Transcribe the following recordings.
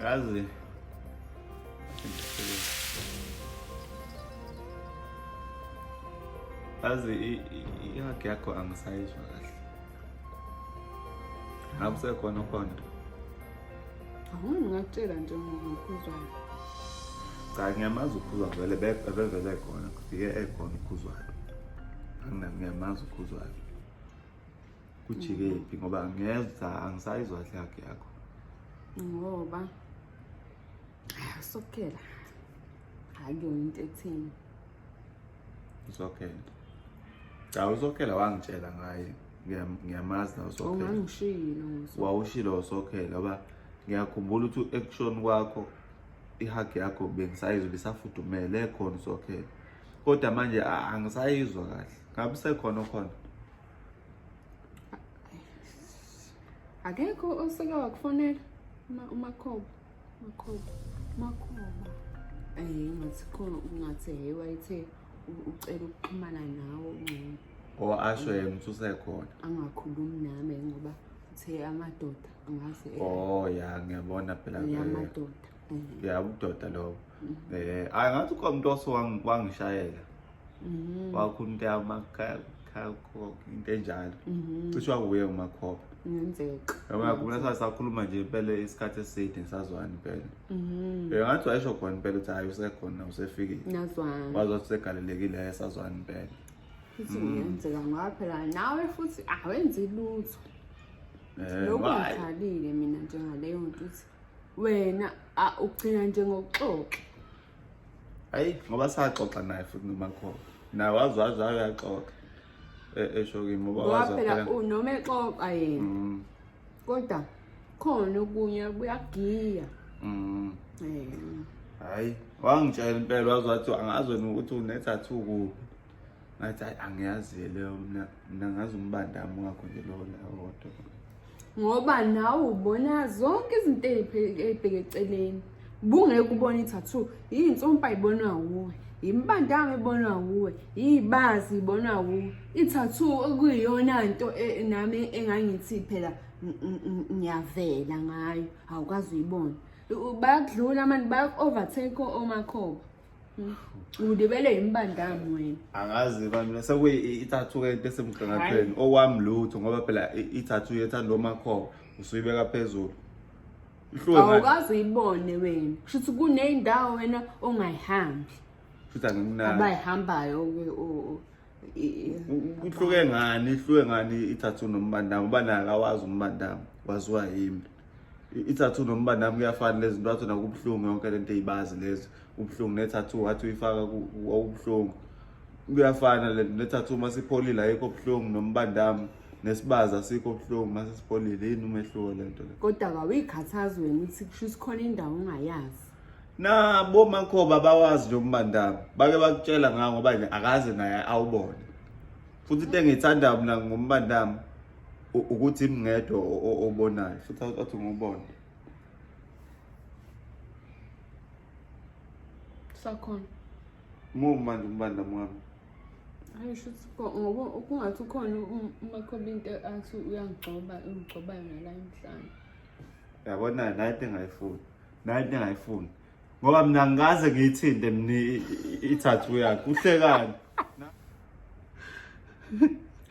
Yazi. Yazi i-hug yakho angisayizwa kahle. Ngabe usekhona khona? Awuni ngakutshela nje ngokhuzwayo. Cha ngiyamazi ukhuzwayo vele bevele khona kufike ekhona ukhuzwayo. Angiyamazi ukhuzwayo. Kujike phi ngoba ngiyeza angisayizwa kahle hug yakho. Ngoba sokhela. Hayi into ethini. Usokhela. Cha usokhela wangitshela ngaye. Ngiyamazi na usokhela. Ungangishilo. Wawushilo usokhela ngoba ngiyakhumbula ukuthi ekushoni kwakho ihug yakho bengisayizwa bisafudumele khona usokhela. Kodwa manje angisayizwa kahle. Ngabe usekhona khona? Akekho oseke wakufonela uMakhoba. Makhoba. Makhoba. Eh ngathi khona ungathi hey wayethe ucela ukuxhumana nawe ungcono. O asho yena ukuthi usekhona. Angakhulumi nami ngoba uthe amadoda angazi. Oh ya ngiyabona phela. Amadoda. Ya ubudoda lobo. Eh ayi ngathi ukhona umuntu osowangishayela. Wakhuluma into yamakhaya into enjalo. Cishe wakuye uMakhoba. Ngenzeka. Yabo yakhumbula sakhuluma nje impela isikhathi eside nisazwana impela. Eh ngathi wayesho khona impela ukuthi hayi usekhona usefikile. Nazwana. Wazi wathi usegalelekile sazwana impela. Futhi kungenzeka ngoba phela nawe futhi awenzi lutho. Eh Lokhu ngikhalile mina njengaleyo nto ukuthi wena ugcina nje ngokuxoxa. Hayi ngoba saxoxa naye futhi noMakhoba. Naye wazi wazi uyaxoxa. Esho kimi ngoba wazi phela noma exoxa yena. Kodwa khona okunye kuyagiya. Hayi wangitshela impela wazi wathi angazi wena ukuthi une-tattoo kuphi. Ngathi hayi angiyazi leyo mina mina ngazi umbandami wakho nje lo la wodwa. Ngoba nawe ubona zonke izinto ey'bheke eceleni. Bungeke ubone i-tattoo, iy'nsumpa ibonwa wuwe, imbandami ibonwa wuwe, iy'bazi ibonwa wuwe. I-tattoo okuyiyona nto nami engangithi phela ngiyavela ngayo, awukazi uyibona. Bayakudlula manje bayaku-overtake omakhoba. Ulibele imbandami wena. Angazi ba mina sekuyi i-tattoo ke into esemgangathweni okwami lutho ngoba phela i-tattoo yethanda omakhoba usuyibeka phezulu. Ihluke ngani? Awukazi uyibone wena. Kusho ukuthi kuney'ndawo wena ongayihambi. Futhi angikunaki. Abayihambayo ke Ihluke ngani? Ihluke ngani i-tattoo nombandami? Uba naye akawazi umbandami, waziwa yimi. I-tattoo nombandami kuyafana lezi zinto wathi nakubuhlungu yonke lento eyibazi lezi. Ubuhlungu ne-tattoo wathi uyifaka okubuhlungu. Kuyafana le ne-tattoo uma sipholile ayikho buhlungu nombandami nesibazi asikho buhlungu uma sesipholile. Yini umehluko le nto le? Kodwa kawuyikhathazi wena ukuthi kusho ukuthi khona indawo ongayazi. Nabo makhoba bawazi lo mbandami. Bake bakutshela ngawo ngoba nje akaze naye awubone. Futhi into engiyithandayo mina ngombandami ukuthi imngedwa obonayo. Futhi athi ngubone. Sakhona. Mu manje umbandami wami. Hayi shuthi ngoba kungathi ukhona umakhoba into athi uyangigcoba ungigcobayo nala emhlane. Yabona nayo into engayifuni. Nayo into engayifuni. Ngoba mina ngikaze ngiyithinte mina i-tattoo yakhe. Uhlekani?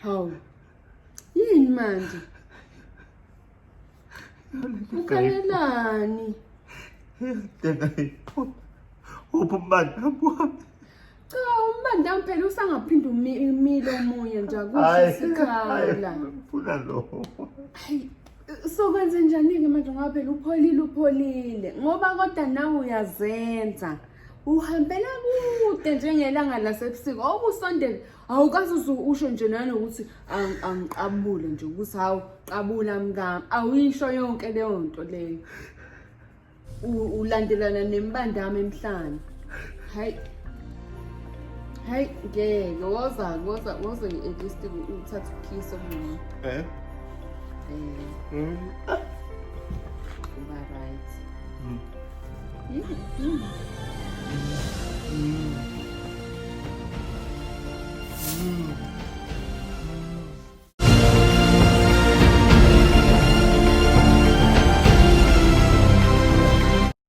Hawu. Yini manje? Ukhalelani? Uphi umbandami wami? Cha umbandami phela usangaphinda umile omunye nje akusho isikhala. Ngifuna lo. Hayi sokwenze njani-ke manje ngoba phela upholile upholile ngoba kodwa nawe uyazenza uhambela kude njengelanga lasebusuku awubusondele awukaze uze usho nje nanokuthi angiqabule nje ukuthi hawu qabula mkami awuyisho yonke leyo nto leyo ulandelana nembandama emhlane. Hayi hayi ngeke woza woza woza at least uthathe ukiss omunye. Eh? Eh. Uba right.